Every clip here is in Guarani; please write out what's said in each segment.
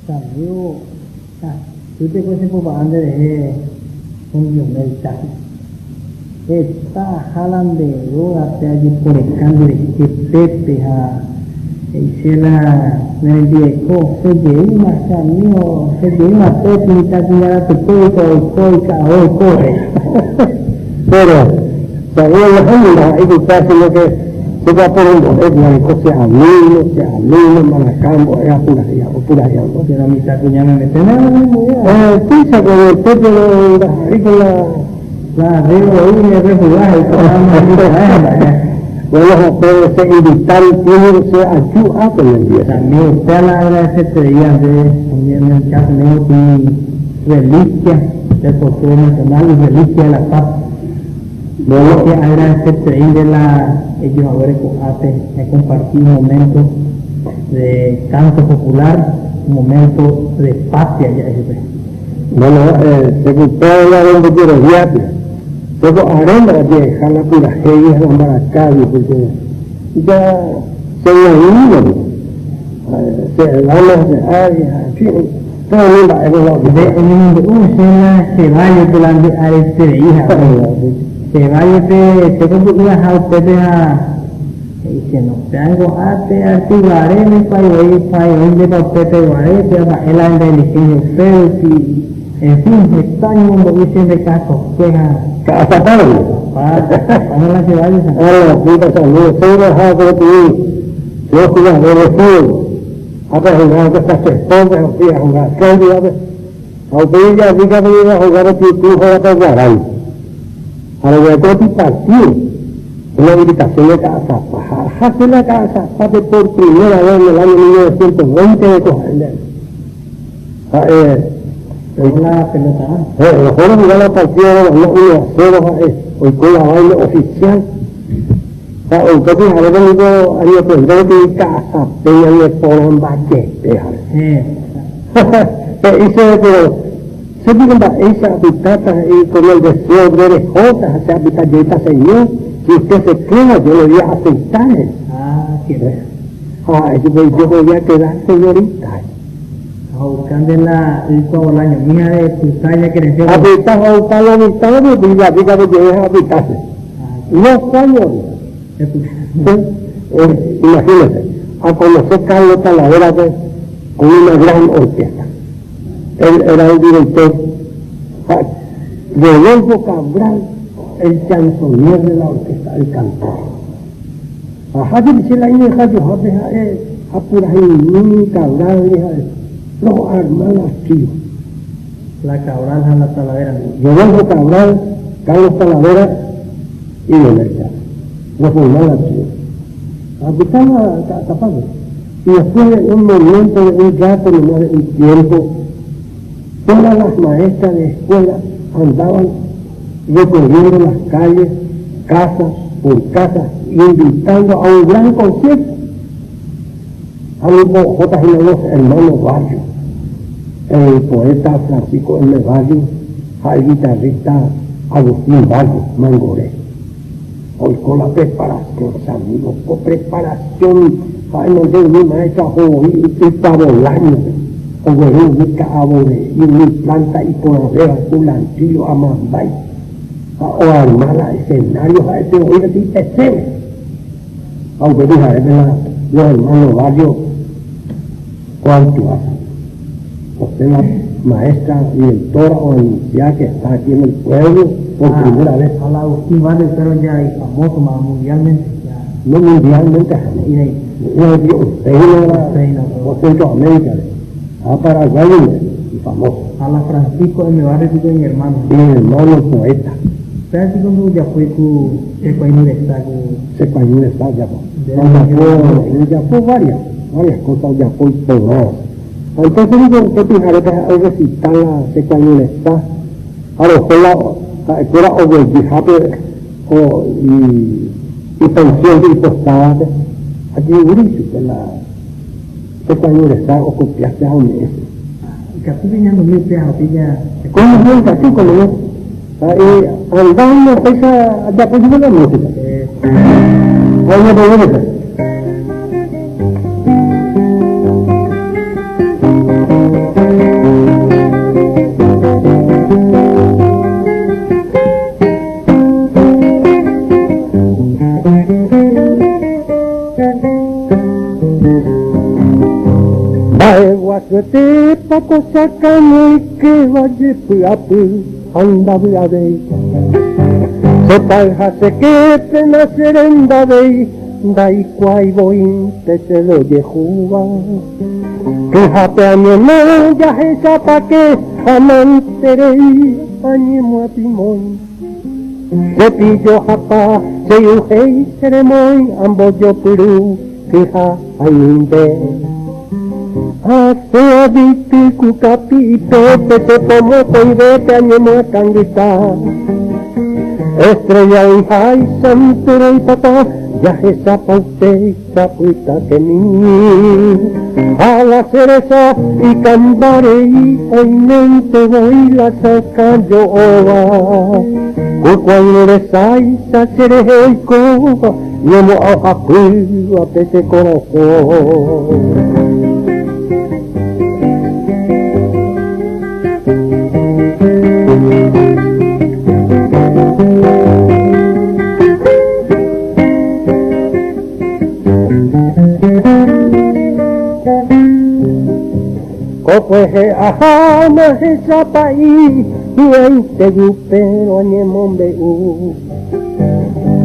Saludo hasýpe ko che popa'a nde rehe Don Cháfi. Heta aha la nde rógape ajeporeka nde rehe pépe ha he'i che la ne rembireko osẽ jeýma che amigo osẽ jeýma pépe mitãkuña rapykuéri oiko ika'avo oiko he'i. Pero, saludo nahániri ndaha'éi pype sino que Che aporombo'e guareko che alumno, che alumno, Malacá mbo'e apurahéi opurahéi hag̃ua. Térã mitãkuña memete nde. Eh, tuicha ko mete pero ndaha'éi ko la. La arreglo voi ne rejuga he'i ko'ã mitãe mba'e. Bueno, ha pe che invita rupi che aju ápe nendive. También upéva la agradecetereíva ndéve umi ñandejára ome'ẽvo reliquia del folklore nacional y reliquia de la paz. Luego che agradecerterei nde la eju haguére ko'ápe ekomparti un momento de canto popular, un momento de patria ja'e chupe. Bueno, che kupéva la rombojeroviápe, che ko aréma ajeheja la purahéi ha la mbarakágui porque ja che g̃uaig̃uíma, che edad-ma che ári ha en fin. Nde oñemombe'u che la che vállepe la nde areterei hague. Che vállepe che komby'ỹaha upépe ha he'i che no. Pe ango'ápe artiguare nikuái voi kuái oĩntepa upépe guare péva mba'e la nde licencia upe rupi. En fin, heta oñemombe'u che nde kasokue ha. Ka'asapágui. Ka'asapágui la che valle. Ára puta saludo, cero ha peteĩ yo jugador de fútbol. Ha pe ahuga pe sacerdóte ha upéi ahuga Cándidape, ha upéi ijavy katu ahuga pe Pitu ha pe Guaray. Ha roguereko pe partido, una invitación de Ka'asapa, ha aha che la Ka'asapápe por primera vez en el año 1920 de ko'ág̃a. Ha'e La pelota. Roho rohuga la partido roganó 1 a 0 ha'e oiko la baile oficial. Ha upe pyharépe niko añeprende peteĩ ka'asape ñane porãmba jepe ha'e. He'i chéve péro che piko mba'éicha apytáta he'i con el deseo nde rehóta ha che apyta jeýta señor, si usted se queda yo le voy a aceptar he'i. Ha ha'e chupe yo me voy a quedar señorita he'i. Ha ho'uka nde la ykua bolañomi ha repyta ya que resẽ. Apyta ho'uka lo mitã rupi David katu jey ha apytase. Dos años. Imagínese, aconoce Carlos Talavera-pe con una gran orquesta. Él era el director. Ha Rodolfo Cabral, el chansonnier de la orquesta, el cantor. Aha jepi che la iñe'ẽjajohápe ha'e apuraheimi Cabral ha'e los hermanos trío. La Cabral ha la Talavera ndive. Rodolfo Cabral, Carlos Talavera y Leonel Chávez. Los formó la trío. Apytáma tapápe. Y después de un momento, de un rato, nomás de un tiempo, todas las maestras de escuela andaban recorriendo las calles, casa por casa, invitando a un gran concierto. Ha ombojóta hína los hermanos Barrio, el poeta Francisco M. Barrio ha el guitarrista Agustín Barrio, Mangoré. Oiko la preparación, chamigo, ko preparación ha'e umi maestra oho voi ypa Bolaño-pe, ogueru umi ka'avore'i, umi planta iporãvéva, culantrillo, amambái, ha oarma la escenario ha'ete voi peteĩ pesebre. Ha upe pyharépe la los hermanos Barrio oactuáta. Osẽ la maestra directora oanuncia que está aquí en el pueblo por primera vez. Ha la Agustín Barrio upérõ ja ifamósoma mundialmente. No mundialmente ha. Upéina o Centroamérica-re ha Paraguay-re ifamoso. Ha la Francisco M. Barrio piko iñermáno. Iñermáno poeta. Péva piko ndojapói ku Che Kuãirũ Resa ku. Che Kuãirũ Resa ojapo. Ojapo, ojapo varias, varias cosas ojapo iporãva. Ha entonces niko upe pyharépe ha'e orrecita la Che Kuãirũ Resa ha roho la ha'ekuéra oguejyhápe o ipensión iposávape ajeguýri chupe la Che Kuãirũ Resa okopiáse ha ome'ẽse. Ikatu ñañandumi upéva ha upéi ja. Kómo ikatu, kómo no. Ha'e andando péicha ajapo chupe la música. Ha oñepyrũ hese. Mba'eguasuetépa ko sakã oikéva jepy'apy ha ndavy'avéi. Chepay ha che képe nacherendavéi ndaikuaái voínte chéve ojehúva. Kyhápe añeno jahechapake ha manterei añemoapimói. Che pijohapa che yuhéi che remói ambojopyru kyha haimbe. Asẽ avity ku kapi'ipe che po mokõivépe añemoakãngyta. Estrella oĩháicha roipota jahechapa upéicha pytakemi. Ha la cereza ikambarei oiménte voi la sakã jo'óva. Ku kuãirũ resáicha cherehe oikóva ñemo'ãhapýva pe che korasõ. Kokuehe aháma hechapa'i hi'ãite upérõ añemombe'u.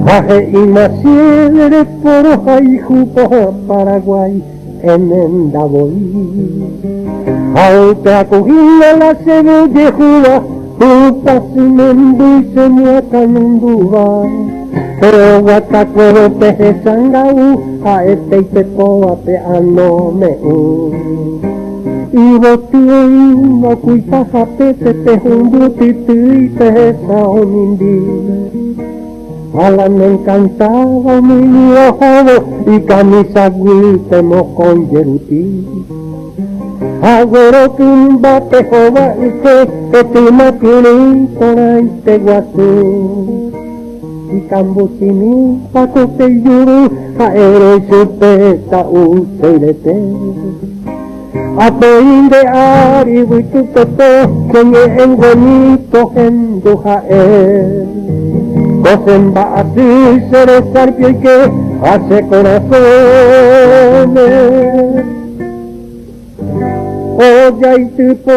Ha he'íma chéve reporohayhúpa Paraguay emenda voi. Ha upe akuhína la chéve ojehúva Tupãsy memby chemoakãnundúva. Pero guatakuévo pehechanga'u ha'ete ipepóva pe anome'ỹ. Yvoty oĩva okuipahápe pe humbytytýi pehecha omimbi. A la me encantaba mi ojo y camisa guýpe mokõi jeruti. Ag̃uero kymba pehóva yke tetyma kyrỹi porãite guasu. Ikambuchimi pakope ijuru ha'ére chupe ta'u cheirete. Apo'i nde ári vytupepo cheñe'ẽnguemi pohendu ha'e. Ko che mba'asy che resarpioike ha che korasõme. Ojaitypo.